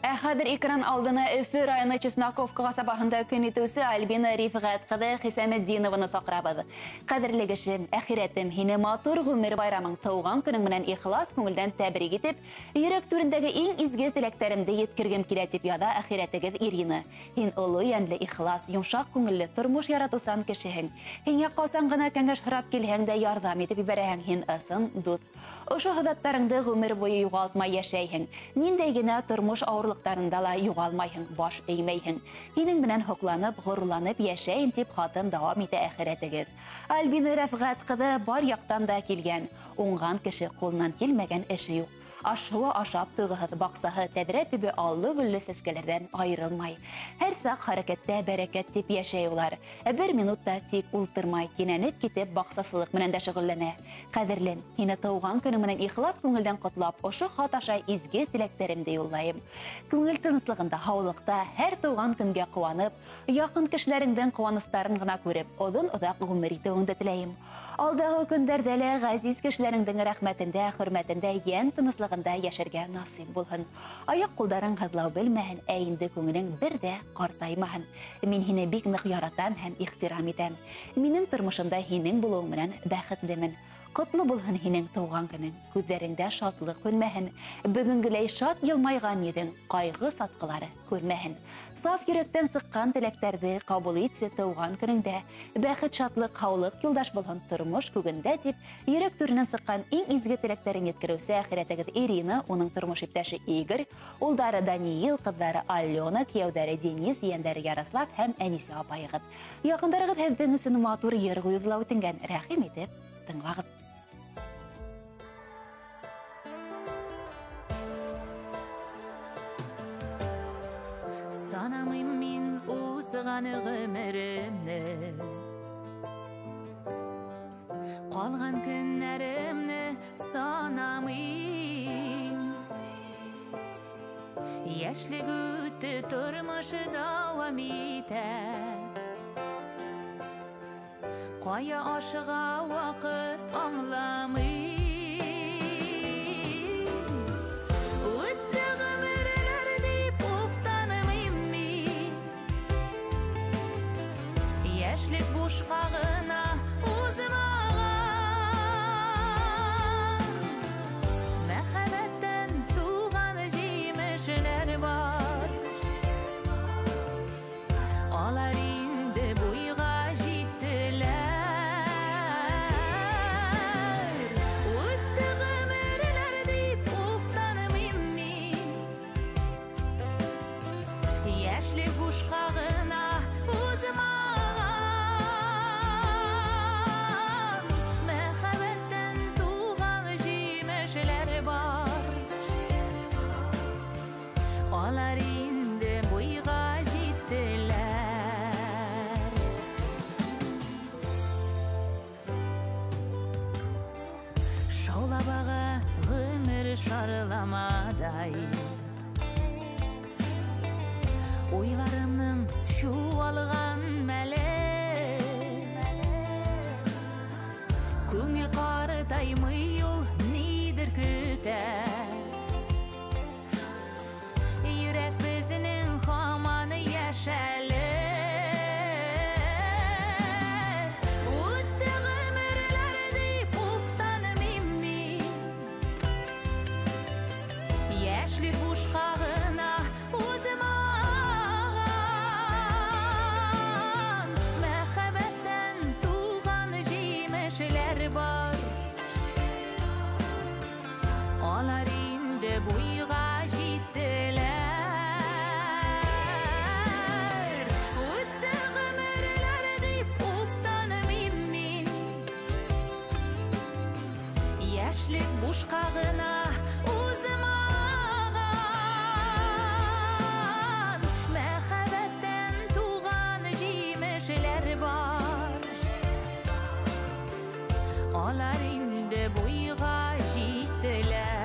Ә хәҙер экран алдына Өфө районы Чесноковка ҡасабаһында көн итеүсе Альбина Рифғәт ҡыҙы Хисаметдинованы саҡырабыҙ. Ҡәҙерле кешем, әхирәтем, һине матур ғүмер байрамың, тыуған көнөң менән ихлас күңелдән тәбрик итеп, йөрәк түрендәге иң изге теләктәремде еткергем килә, тип яҙа әхирәтегеҙ Ирина. Һин оло йәнле, ихлас, йомшаҡ күңелле, тормош яратыусан кешеһең. Һиңә ҡасан ғына кәңәш һорап килһәң дә ярҙам итеп ебәрәһең, һин ысын дуҫ. Ошо һыҙаттарыңды ғүмер буйы юғалтмай йәшәйһең. Ниндәй генә тормош ауырлыҡтарында ла юғалмайһың, баш эймәйһең. Һинең менән һоҡланып, ғорурланып йәшәйем, тип хатын дауам итә әхирәтегеҙ. Альбина Рәфғәт ҡыҙы бар яҡтан да килгән. Уңған кеше ҡулынан килмәгән эше юҡ. Ашыуы ашап туйғыһыҙ, баҡсаһы тәҙрә төбө аллы-гөллө сәскәләрҙән айырылмай. Һәр саҡ хәрәкәттә бәрәкәт тип йәшәй улар. Бер минут та тик ултырмай, кинәнеп китеп баҡсасылыҡ менән дә шөғөлләнә. Ҡәҙерлем, һине тыуған көнөң менән ихлас күңелдән ҡотлап, ошо хат аша изге теләктәремде юллайым. Күңел тыныслығында, һаулыҡта һәр тыуған көнгә ҡыуанып, яҡын кешеләреңдең ҡыуаныстарын ғына күреп, оҙон-оҙаҡ ғүмер итеүеңде теләйем. Алдағы көндәрҙә лә ғәзиз кешеләреңдең рәхмәтендә, хөрмәтендә, йән тыныслығында йәшәргә насип булһын. Аяҡ ҡулдарың һыҙлау белмәһен, ә инде күңелең бер ҙә ҡартаймаһын. Мин һине бик ныҡ яратам һәм ихтирам итәм. Минең тормошомда һинең булыуың менән бәхетлемен. Ҡотло булһын һинең тыуған көнөң, күҙҙәреңдә шатлыҡ һүнмәһен. Бөгөнгөләй шат йылмайған йөҙөң ҡайғы сатҡылары күрмәһен. Саф йөрәктән сыҡҡан теләктәрҙе ҡабул итсе тыуған көнөңдә. Бәхет, шатлыҡ, һаулыҡ юлдаш булһын тормош күгендә, тип йөрәк түренән сыҡҡан иң изге теләктәрен еткереүсе әхирәтегеҙ Ирина, уның тормош иптәше Игорь, улдары Даниил, ҡыҙҙары Алена, кейәүҙәре Денис, ейәндәре Ярослав һәм әнисе апайығыҙ. Яҡындарығыҙ һеҙҙең өсөн матур йыр ҡуйыуҙы ла үтенгән. Рәхим итеп тыңлағыҙ. Санамыйм мин узған ғүмеремде, ҡалған көннәремде санамыйм. Йәшлек үтте, тормош дауам итә. Ҡая ашыға ваҡыт аңламыйм. Үтте ғүмерләр тип уфтанмыйм мин. Йәшлек бушҡа ғына уҙмаған. Мөхәббәттән тыуған емешләр бар. Алар инде буйға җиттеләр. Үтте ғүмерләр дип уфтанмыйм мин. Йәшлек бушҡа ғына уҙмаған. Мөхәббәттән тыуған емешләр бар. Алар инде буйға җиттеләр. Шаулап аға ғүмер шарламадай. Уйларымның чуалған мәле. Күңел ҡартаймый, ул нидер көтә. Йөрәк безнең һаман йәшәле. Үтте ғүмерләр дип уфтанмыйм мин. Йәшлек бушҡа ғына уҙмаған. Мөхәббәттән тыуған емешләр бар. Алар инде буйға җиттеләр. Үтте ғүмерләр дип уфтанмыйм мин. Йәшлек бушҡа ғына уҙмаған. Мөхәббәттән тыуған емешләр бар. Алар инде буйға җиттеләр.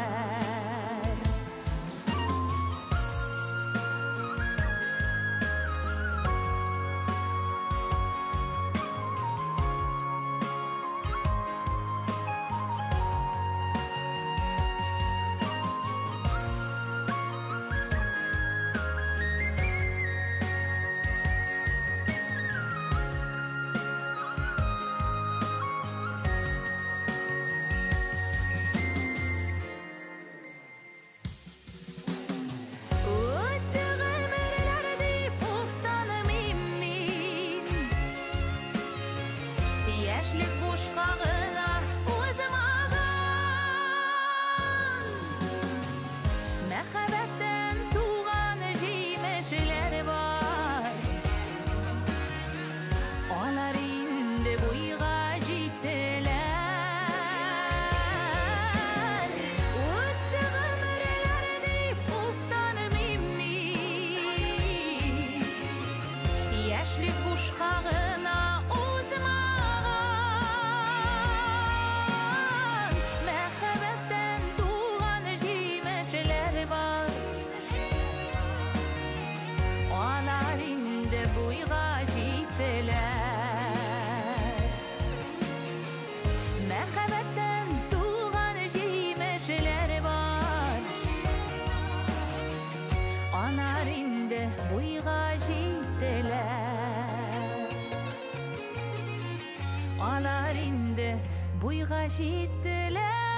инде буйға җиттеләр. Мәхәббәттән туган җимешләр бар. Алар инде буйға җиттеләр. Алар инде буйға җиттеләр.